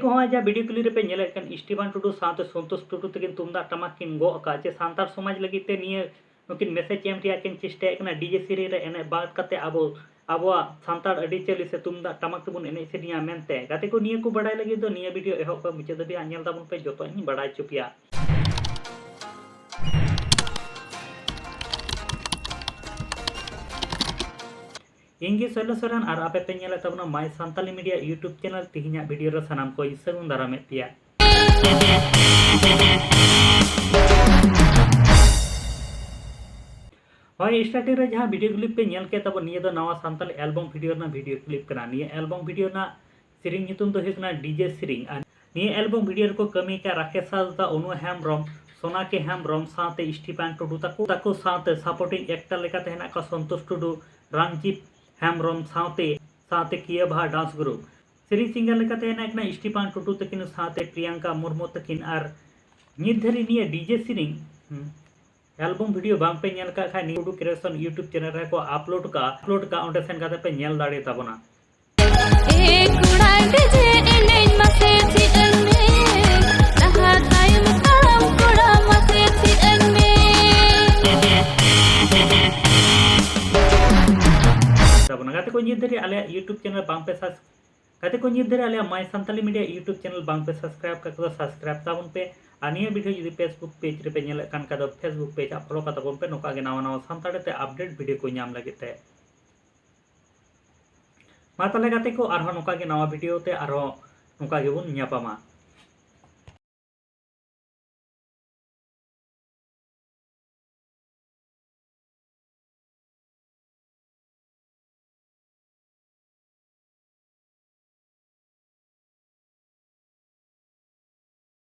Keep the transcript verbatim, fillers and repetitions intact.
ᱱᱚᱜᱼᱚᱭ ᱡᱟᱦᱟᱸ video clip ᱨᱮᱯᱮ ᱧᱮᱞᱮᱫ ᱠᱟᱱ, ᱥᱴᱤᱯᱷᱟᱱ ᱴᱩᱰᱩ ᱥᱟᱶᱛᱮ ᱥᱚᱱᱛᱳᱥ ᱴᱩᱰᱩ ᱛᱟᱹᱠᱤᱱ ᱛᱩᱢᱫᱟᱜ ᱴᱟᱢᱟᱠ ᱠᱤᱱ ᱜᱚᱜ ᱟᱠᱟᱫ, ᱡᱮ ᱥᱟᱱᱛᱟᱲ ᱥᱚᱢᱟᱡᱽ ᱞᱟᱹᱜᱤᱫ ᱛᱮ ᱱᱤᱭᱟᱹ ᱱᱩᱠᱤᱱ message ᱮᱢ ᱨᱮᱭᱟᱜ ᱠᱤᱱ ᱪᱮᱥᱴᱟᱭᱮᱫ ᱠᱟᱱᱟ, DJ ᱥᱮᱨᱮᱧ ᱨᱮ ᱮᱱᱮᱡ ᱵᱟᱫ ᱠᱟᱛᱮ ᱟᱵᱚ ᱟᱵᱚᱣᱟᱜ ᱥᱟᱱᱛᱟᱲ ᱟᱹᱨᱤᱪᱟᱹᱞᱤ ᱥᱮ ᱛᱩᱢᱫᱟᱜ ᱴᱟᱢᱟᱠ ᱛᱮᱵᱚᱱ ᱮᱱᱮᱡ ᱥᱮᱨᱮᱧᱟ ᱢᱮᱱᱛᱮ᱾ ᱜᱟᱛᱮ ᱠᱚ, ᱱᱤᱭᱟᱹ ᱠᱚ ᱵᱟᱲᱟᱭ ᱞᱟᱹᱜᱤᱫ ᱫᱚ ᱱᱤᱭᱟᱹ video ᱮᱦᱚᱵ ᱠᱷᱚᱱ ᱢᱩᱪᱟᱹᱫ ᱫᱷᱟᱹᱵᱤᱡ ᱦᱟᱸᱜ ᱧᱮᱞ ᱛᱟᱵᱚᱱ ᱯᱮ, ᱡᱚᱛᱚ ᱤᱧ ᱵᱟᱲᱟᱭ ᱦᱚᱪᱚ ᱯᱮᱭᱟ᱾ ᱤᱧ ᱜᱮ ᱥᱚᱭᱞᱚ ᱥᱚᱨᱮᱱ ᱟᱨ ᱟᱯᱮ ᱯᱮ ᱧᱮᱞᱮᱫ ᱛᱟᱵᱚᱱᱟ My Santali Media YouTube channel᱾ ᱛᱮᱦᱮᱧᱟᱜ video ᱨᱮ ᱥᱟᱱᱟᱢ ᱠᱚᱧ ᱥᱟᱹᱜᱩᱱ ᱫᱟᱨᱟᱢᱮᱫ ᱯᱮᱭᱟ᱾ ᱦᱳᱭ, starting ᱨᱮ ᱡᱟᱦᱟᱸ video clip ᱯᱮ ᱧᱮᱞ ᱠᱮᱫ ᱛᱟᱵᱚᱱ, ᱱᱤᱭᱟᱹ ᱫᱚ ᱱᱟᱣᱟ ᱥᱟᱱᱛᱟᱞᱤ album video ᱨᱮᱱᱟᱜ video clip ᱠᱟᱱᱟ᱾ ᱱᱤᱭᱟᱹ album video ᱨᱮᱱᱟᱜ ᱥᱮᱨᱮᱧ ᱧᱩᱛᱩᱢ ᱫᱚ ᱦᱩᱭᱩᱜ ᱠᱟᱱᱟ DJ ᱥᱮᱨᱮᱧ᱾ ᱟᱨ ᱱᱤᱭᱟᱹ album video ᱨᱮᱠᱚ ᱠᱟᱹᱢᱤ ᱠᱟᱜ ᱨᱟᱠᱮᱥ ᱦᱟᱸᱥᱫᱟ, ᱚᱱᱩ ᱦᱮᱢᱵᱨᱚᱢ, ᱥᱳᱱᱟᱠᱤ ᱦᱮᱢᱵᱨᱚᱢ ᱥᱟᱶᱛᱮ ᱥᱴᱤᱯᱷᱟᱱ ᱴᱩᱰᱩ ᱛᱟᱠᱚ, ᱛᱟᱠᱚ ᱥᱟᱶᱛᱮ supporting actor ᱞᱮᱠᱟᱛᱮ ᱦᱮᱱᱟᱜ ᱠᱚᱣᱟ ᱥᱚᱱᱛᱳᱥ ᱴᱩᱰᱩ, ᱨᱟᱢᱡᱤᱛ ᱦᱮᱢᱵᱨᱚᱢ ᱥᱟᱶᱛᱮ, ᱥᱟᱶᱛᱮ ᱠᱤᱭᱟᱹ ᱵᱟᱦᱟ dance group᱾ ᱥᱮᱨᱮᱧ singer ᱞᱮᱠᱟᱛᱮ ᱦᱮᱱᱟᱜ ᱠᱤᱱᱟ ᱥᱴᱤᱯᱷᱟᱱ ᱴᱩᱰᱩ ᱛᱟᱹᱠᱤᱱ ᱥᱟᱶᱛᱮ ᱯᱨᱤᱭᱟᱝᱠᱟ ᱢᱩᱨᱢᱩ ᱛᱟᱹᱠᱤᱱ᱾ ᱟᱨ ᱱᱤᱛ ᱫᱷᱟᱹᱨᱤᱡ ᱱᱤᱭᱟᱹ DJ ᱥᱮᱨᱮᱧ, ᱦᱩᱸ, album video ᱵᱟᱝ ᱯᱮ ᱧᱮᱞ ᱠᱟᱜ ᱠᱷᱟᱱ, ᱱᱤᱭᱟᱹ ᱴᱩᱰᱩ Creation YouTube channel ᱨᱮᱠᱚ upload ᱠᱟᱜᱼᱟ, upload ᱠᱟᱜᱼᱟ, ᱚᱸᱰᱮ ᱥᱮᱱ ᱠᱟᱛᱮ ᱯᱮ ᱧᱮᱞ ᱫᱟᱲᱮ ᱛᱟᱵᱚᱱᱟ᱾ ᱮ ᱠᱚᱲᱟ DJ ᱮᱱᱮᱡ ᱢᱟᱥᱮ ᱪᱮᱫ ᱟᱹᱧ ᱢᱮ, ᱞᱟᱦᱟ ᱛᱟᱭᱚᱢ ᱛᱟᱲᱟᱢ ᱠᱚᱲᱟ ᱢᱟᱥᱮ ᱪᱮᱫ ᱟᱹᱧ ᱢᱮ᱾ ᱛᱟᱵᱚᱱᱟ᱾ ᱜᱟᱛᱮ ᱠᱚ, ᱱᱤᱛ ᱫᱷᱟᱹᱨᱤᱡ ᱟᱞᱮᱭᱟᱜ YouTube channel ᱵᱟᱝ ᱯᱮ subs-, ᱜᱟᱛᱮ ᱠᱚ, ᱱᱤᱛ ᱫᱷᱟᱹᱨᱤᱡ ᱟᱞᱮᱭᱟᱜ My Santali Media YouTube channel ᱵᱟᱝ ᱯᱮ subscribe ᱠᱟᱜ ᱠᱷᱟᱱ ᱫᱚ subscribe ᱛᱟᱵᱚᱱ ᱯᱮ᱾ ᱟᱨ ᱱᱤᱭᱟᱹ video ᱡᱩᱫᱤ Facebook page ᱨᱮᱯᱮ ᱧᱮᱞᱮᱫ ᱠᱟᱱ ᱠᱷᱟᱱ ᱫᱚ Facebook page ᱦᱟᱸᱜ follow ᱠᱟᱛᱟ ᱵᱚᱱ ᱯᱮ, ᱱᱚᱝᱠᱟ ᱜᱮ ᱱᱟᱣᱟ ᱱᱟᱣᱟ ᱥᱟᱱᱛᱟᱲᱤ ᱛᱮ update video ᱠᱚ ᱧᱟᱢ ᱞᱟᱹᱜᱤᱫ ᱛᱮ᱾ ᱢᱟ ᱛᱟᱦᱞᱮ ᱜᱟᱛᱮ ᱠᱚ, ᱟᱨᱦᱚᱸ ᱱᱚᱝᱠᱟ ᱜᱮ ᱱᱟᱣᱟ video ᱛᱮ ᱟᱨᱦᱚᱸ ᱱᱚᱝᱠᱟ ᱜᱮᱵᱚᱱ ᱧᱟᱯᱟᱢᱟ᱾